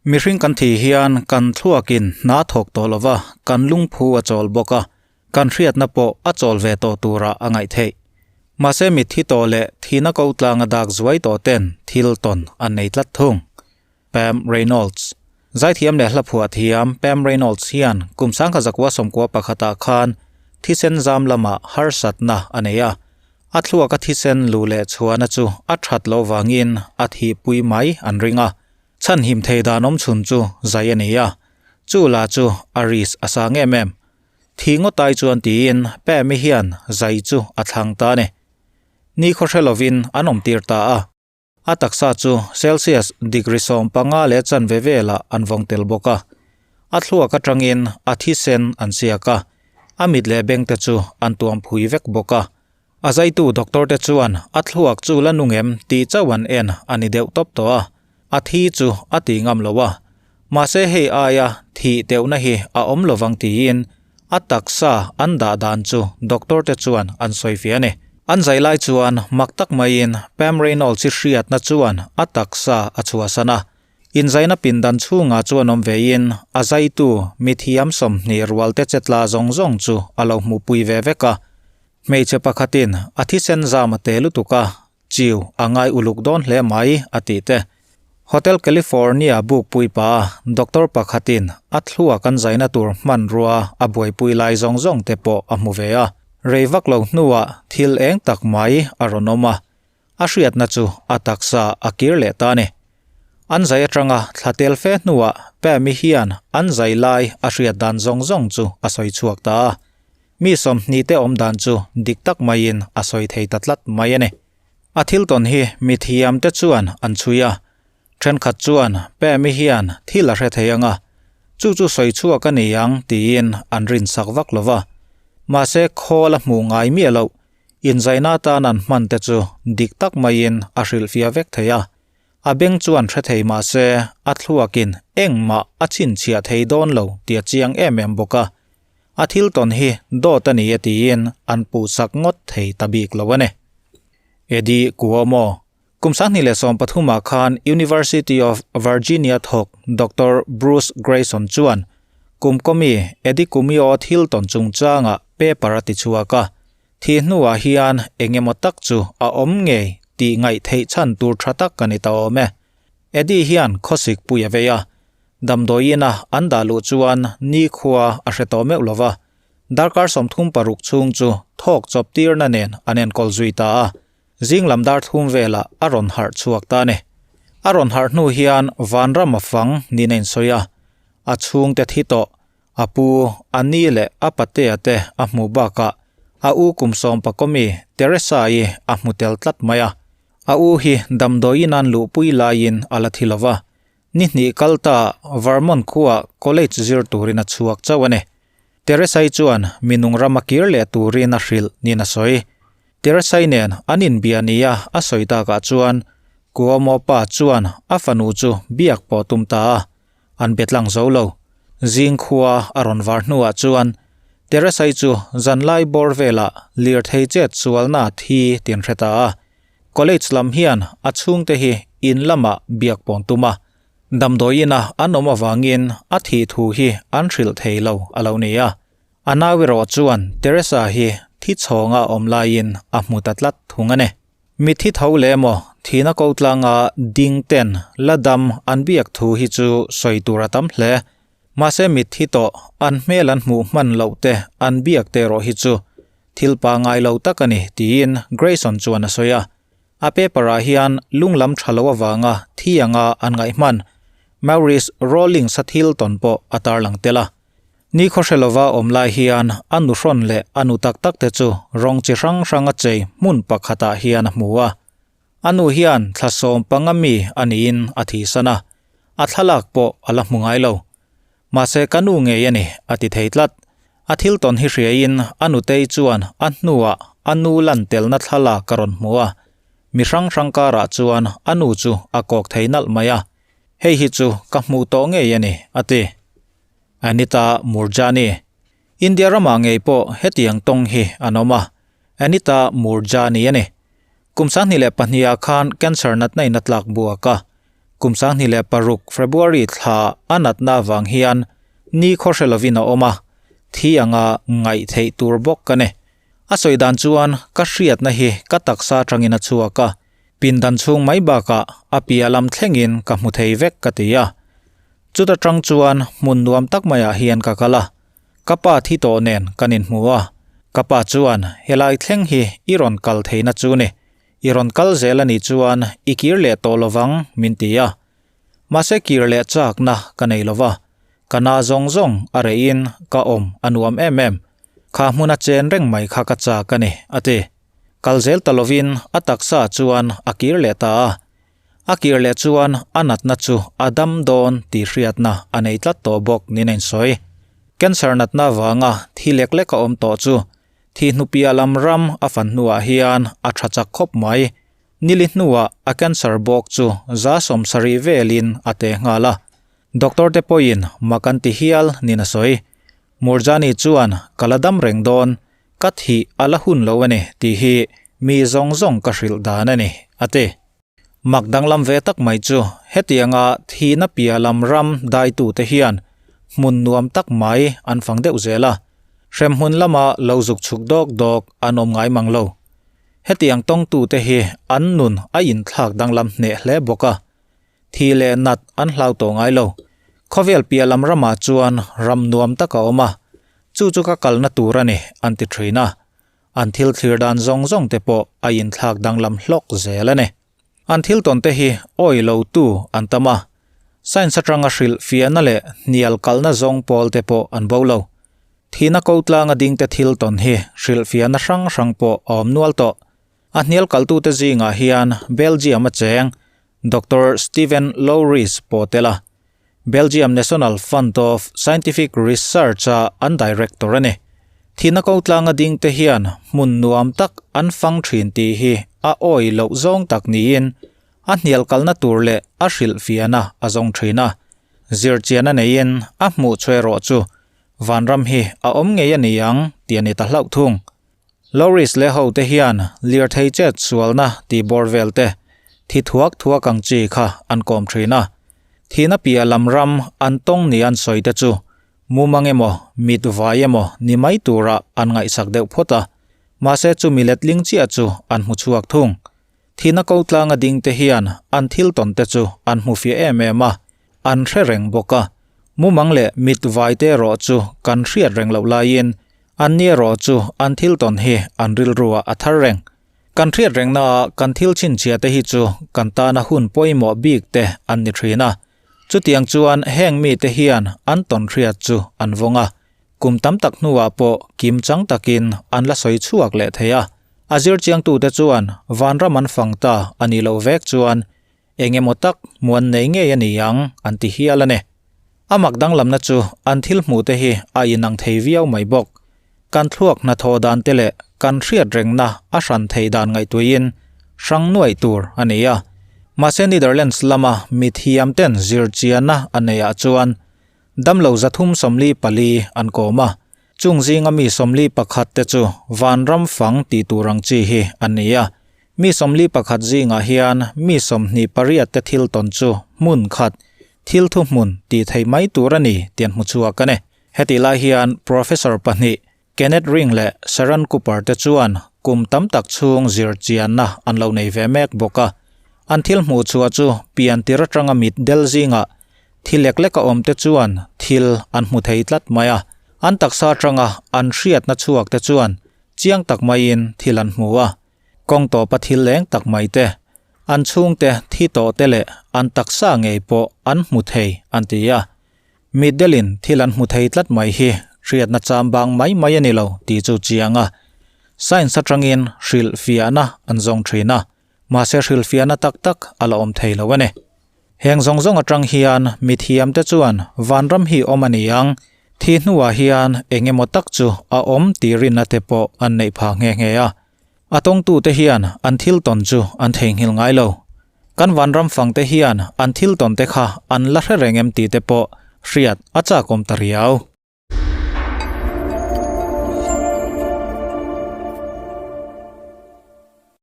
Mihring kan thih hian kan thluakin hna thawk tawh lova, kan lungphu a chawl bawk a, kan hriatna pawh a chawl ve tawh turah a ngaih theih. Mahse mitthi tawh leh thihna ko tlanga dak zuai tawh ten thil tawn an nei tlat thung. Pam Reynolds. Zaithiam leh hlaphuah thiam Pam Reynolds hian kum sangkhat zakua sawmkua pakhatah khan thisen zam lamah harsatna a nei a, a thluaka thisen luh leh chhuahna chu a that loh vangin a thihpui mai an ring a. Chhanhim thei dan awm chhun chu zai a ni a, chu la chu a risk a sang em em. Thi ngawt ai chuan tiin Pam-i hian zai chu a thlang ta a ni. Ni khawhre lovin an awm tir ta a. A taksa chu Celsius degree 15 leh chanve velah an vawng tel bawk a. A thluak atangin a thisen an siak a, a mit leh beng te chu an tuam phui vek bawk a. A zaitu doctor te chuan a thluak chu la nung em tih chauh an en a ni deuh tawp tawh a, a thi chu a ti ngam lo a. Mahse hei aia thih teuhna hi a awm lovang tiin a taksa an dah dan chu doctor te chuan an sawi fiah a ni. An zai lai chuan mak tak maiin Pam Reynolds i hriatna chuan a taksa a chhuahsan a. Inzaina pindan chhungah chuan awm vein a zaitu mithiam 20 rual te chetla zawng zawng chu a lo hmuhpui ve vek a. Hmeichhe pakhatin a thisen zam a te lutuk a, chiu a ngai uluk dawn hle mai a tih te. Hotel California bukpui pa doctor pakhatin a thluak an zaina tur hmanrua a buaipui lai zawng zawng te pawh a hmu ve a. Rei vak lo hnuah thil eng tak mai a rawn awm a, a hriatna chu a taksa a kir leh ta a ni. An zai atanga thla tel fe hnuah Pam-i hian an zai lai a hriat dan zawng zawng chu a sawi chhuak ta a. Mi 20 te awm dan chu dik tak maiin a sawi thei ta tlat mai a ni. A thil tawn hi mi thiam te chuan an chhui a, thenkhat chuan Pam-i hian thil a hre thei ang a, chu chu sawi chhuak a ni ang tiin an rinsak vak lo va. Mahse khawl a hmuh ngai miah loh, inzaina atan an hman te chu dik tak maiin a hrilhfiah vek thei a. A beng chuan hre thei mah se a thluakin engmah a chhinchhiah thei dawn lo tih a chiang em em bawk a. A thil tawn hi dawt a ni e tiin an puhsak ngawt thei ta bik lo a ni. Eddie Cuomo, Kum 2013 ah khan University of Virginia thawk Doctor Bruce Greyson chuan kum kawmi Eddie Cumio thil tawn chungchangah paper a ti chhuak a. Thih hnuah hian eng emaw tak chu a awm ngei tih ngaih theih chhan tur tha tak a ni ta awm e. Eddie hian khawsik pui a vei a, Damdawiin a an dah luh chuan nikhua a hre tawh meuh lova, darkar 36 chhung chu thawk chawp tirna nen an enkawl zui ta a, zing lam dar thum velah a rawn harh chhuak ta a ni. A rawn harh hnu hian vanram a fang niin a insawi a, a chhungte thi tawh, a pu, a ni leh a patea te a hmuh bakah a u kum sawm pakawmi Teresa-i a hmu tel tlat mai a. A u hi damdawiin an luhpui laiin a la thi lova, Ni hnih kal ta Vermont khuaa college zir turin a chhuak chauh a ni. Teresai chuan mi nung rama kir leh turin a hrilh niin a sawi. Teresai nen an inbia nia a sawi takah chuan Cuomo pa chuan a fanu chu biak pawh tum ta a, an be tlang zo lo. Zing khua a rawn var hnuah chuan Teresai chu zanlai bawr velah lirthei chet sualna thi tin hre ta a. College lam hian a chhungte hi in lamah biak pawn tum a, damdawiin a an awm avangin a thih thu hi an hrilh thei lo a lo ni a. A nau erawh chuan Teresa hi thi chhawnga awm laiin a hmu ta tlat thung a ni. Mitthi tho leh emaw thihna ko tlanga ding ten la dam an biak thu hi chu sawi tur a tam hle. Mahse mitthi tawh an hmel an hmuh hman loh te an biak te erawh hi chu Thil pangngai lo tak a ni, tiin Grayson chuan a sawi a. A paper-ah hian lung lam tha lo avanga thi anga an ngaih hman Maurice Rawlings-a thil tawn pawh a tarlang tel a. Ni khawhre lova awm lai hian a nu hrawn leh a nu tak tak te chu rawng chi hrang hranga chei hmun pakhatah hian a hmu a. A nu hian thla 15 mi a niin a thihsan a, a thlalak pawh a la hmu ngai lo. Mahse ka nu ngei a ni, a ti thei tlat. A thil tawn hi hriaiin a nutei chuan a hnuah a nu lan telna thlalak a rawn hmu a, mi hrang hrang karah chuan a nu chu a kawk thei nalh mai a, Hei hi chu ka hmuh tawh ngei a ni, a ti. Anita Moorjani. India ramah ngei pawh hetiang tawng hi an awm a, Anita Moorjani a ni. Kum 2002 ah khan cancer natna in a tlak buak a. Kum 2006 February thla a natna avang hian ni khaw hre lovin a awm a, thi anga ngaih theih tur bawk ka ni. A sawi dan chuan ka hriatna hi ka taksa atangin a chhuak a, pindan chhung mai bakah a piah lam thlengin ka hmu thei vek ka ti a. Chuta tang chuan hmun nuam tak maiah hian ka kal a, ka pa thi tawh nen kan inhmu a, ka pa chuan helai thleng hi i rawn kal theihna chu ni, i rawn kal zel a nih chuan i kir leh tawh lovang min ti a. Mahse kir leh chakna ka nei lova, ka na zawng zawng a reihin ka awm a nuam em em. Kha hmuna chen reng mai kha ka chak a ni, a ti. Kal zel ta lovin a taksa chuan a kir leh ta a. A kir leh chuan a natna chu a dam dawn tih hriatna a nei tlat tawh bawk niin a insawi. Cancer natna avanga thi lek lek a awm tawh chu thi hnupiah lam ram a fan hnuah hian a tha chak khawp mai. Nili hnuah a cancer bawk chu 70% velin a te nghal a. Doctor te pawhin mak an ti hial niin a sawi. Murjani chuan ka la dam reng dawn, ka thih a la hun lo a ni tih hi mi zawng zawng ka hrilh dan a ni, a ti. Mak danglam ve tak mai chu hetianga thihna piah lam ram daitute hian hmun nuam tak mai an fang deuh zel a, hremhmun lama lo zuk chhuk dawk dawk an awm ngai mang lo. Hetiang tawngtute hi an nun a inthlak danglam hneh hle bawk a, thi leh nat an hlau tawh ngai lo. Khawvel piah lam ramah chuan ram nuam tak a awm a, chu chu ka kalna tur a ni an ti thin a. An thil thlir dan zawng zawng te pawh a inthlak danglam hlawk zel a ni. An thil tawn te hi awi lo tu an tam a, science atanga hrilh fiahna leh hnial kalna zawng pawl te pawh an bo lo. Thihna ko tlanga ding te thil tawn hi hrilh fiahna hrang hrang pawh a awm nual tawh. A hnial kaltute zingah hian Belgium a cheng Doctor Steven Laureys pawh tel a, Belgium National Fund of Scientific Research-a an director a ni. Thihna ko tlanga dingte hian hmun nuam tak an fang thin tih hi a awi loh zawng tak niin a hnial kalna tur leh a hrilhfiahna a zawng thin a. Zirchian a neiin a hmuh chhuah erawh chu vanram hi a awm ngei a ni ang tih a ni ta hlauh thung. Loris leh hote hian lirthei chet sualna tih bawr vel te, thi thuak thuak ang chi kha an kawm thin a. Thihna piah lam ram an tawng ni an sawi te chu mumang emaw mit vai emaw ni mai turah an ngaihsak deuh phawt a, mahse chumi letling chiah chu an hmu chhuak thung. Thihna ko tlanga ding te hian an thil tawn te chu an hmu fiah em em a, an hre reng bawk a. Mumang leh mit vai te erawh chu kan hriat reng loh laiin an ni erawh chu an thil tawn hi an rilruah a thar reng. Kan hriat rengnaah kan thil chhinchhiah te hi chu kan tana hun pawimawh bik te an ni thin a. Chutiang chuan heng mite hian an tawn hriat chu an vawng a. Kum tam tak hnuah pawh kim chang takin an la sawi chhuak leh thei a. A zirchiangtute chuan vanram an fang ta a nih loh vek chuan eng emaw tak muan nei ngei a ni ang an ti hial a ni. A mak danglamna chu an thil hmuhte hi a inang thei viau mai bawk. Kan thluak hnathawh dan te leh kan hriat rengna a hran theih dan ngaihtuihin hrang nuaih tur a ni a. Mahse Netherlands lama mithiam ten zirchianna a neihah chuan Damlo 344 an kawm a, chung zinga mi 41 te chu vanram fang tih tur ang chi hi an ni a. Mi 41 zingah hian mi 28 te thil tawn chu hmun khat, thil thuhmun tih theih mai tur a ni tih an hmu chhuak a ni. Hetih lai hian Professor pahnih, Kenneth Ring leh Sharon Cooper te chuan kum tam tak chhung zirchianna an lo nei ve mek bawk a. An thil hmuh chhuah chu pian tir atanga mit del zingah thi lek lek a awm te chuan thil an hmu thei tlat mai a. An taksa atanga an hriatna chhuak te chuan chiang tak maiin thil an hmu a. Kawng tawpa thil leng tak mai te, an chhungte thi tawh te leh an taksa ngei pawh an hmu thei an ti a. Mitdelin thil an hmu thei tlat mai hi hriatna cham bang mai mai a ni lo tih chu chiang a. Science atangin hrilhfiahna an zawng thin a, mahse hrilhfiahna tak tak a la awm thei lo a ni. Heng zawng zawng atang hian mithiamte chuan vanram hi awm a ni ang, thi hnuah hian eng emaw tak chu a awm tih rinna te pawh an neih phah nghe nghe a. A tawngtute hian an thil tawn chu an theihnghilh ngai lo. Kan vanram fangte hian an thil tawn te kha an la hre reng em tih te pawh hriat a chakawm ta riau.